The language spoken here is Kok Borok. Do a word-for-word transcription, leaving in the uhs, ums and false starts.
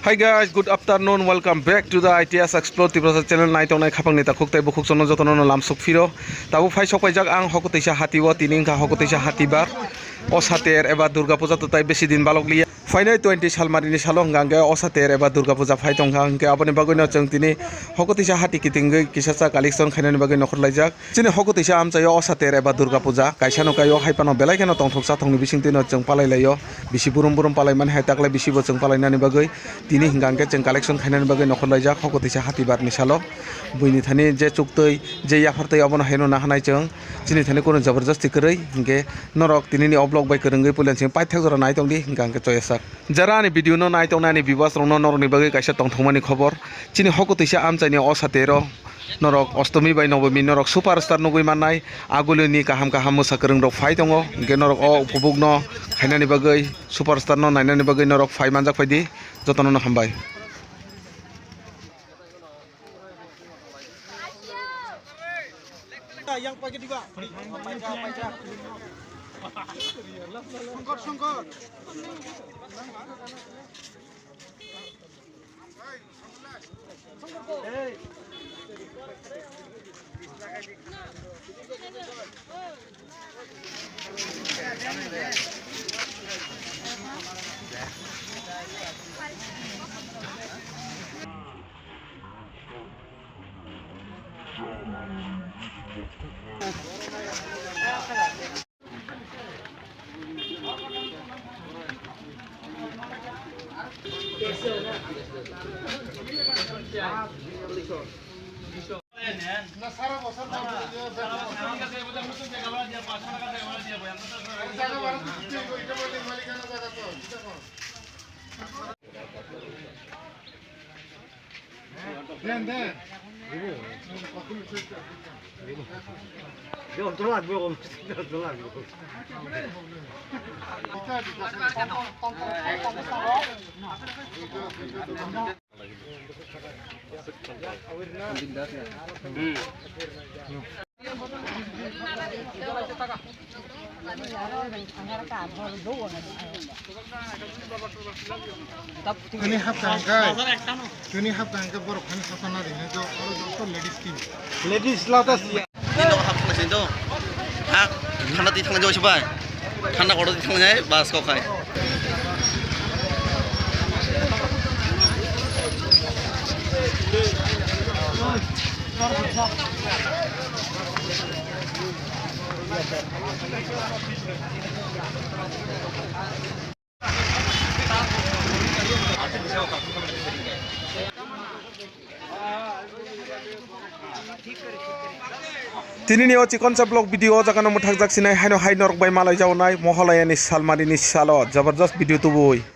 Hi guys, good afternoon. Welcome back to the I T S Explore Tiprasa channel. Nai tongnai khapangni takhuk tei bukhuk chwngno jotono no lamsok phiro. Tabuk phai sok paijak ang Hokotwisa hati o, tini wngkha Hokotwisa hati bar. O sater eba Durga Puja to tai besi din balok liya. Phainai twenty salmarini salo hwnkha hwnkhe o sater eba Durga Puja phai tongkha, hwnkhe aboni bagwino chwng tini Hokotwisa hati kitingwi kisa cha collection khainani bagwi nokhor laijak. Chini Hokotwisa amchaio o sater eba Durga Puja kaisa no kaio hai phano belai kheno tongthok chathokni bisingtwino chwng palai laio. Bisi burum burum palai mani hai taklai bisi bo chwng palainani bagwi tini hwnkha hwnkhe chwng collection khainani bagwi nokhor laijak Hokotwisa hati barni salo. Buini thani je chuktwi je yaphartwi obono haino nahanai chwng chini thani kunu jabardasti kwrwi hwnkhe norok tinini o vlog bai kwrwngwi puila chwng paithak jora nai tongdi hwnkha hwnkhe choyasak. Jara ani video no nai tongnai ani viewers rokno norokni bagwi kaisa tongthokmani khobor. Chini Hokotwisa amchaini o satero norok Ostomi bai Nobomi norok superstar nugwi mannai, agulini kaham kaham mwsa kwrwng rok phai tongo, hwnkhe norok o upubuk no khainani bagwi, superstar no nainani bagwi norok phai manjak phaidi, jotono no hambai. Tini hapta hingkai, tini hapta hingkai borok hani sasa na rinai jo, oro joto ladies team. Ladies lata siya. Tini hapta hingkai jo. Ha, thanda twi thangna jo sibai. Thanda kotor twi thangna jai, bas kok hai. Tinini o chikonsa vlog video o jaga no mwthakjak sinai haino hai norok bai malai jaonai Mohalaya ni salmari ni salo jabardast video tubui.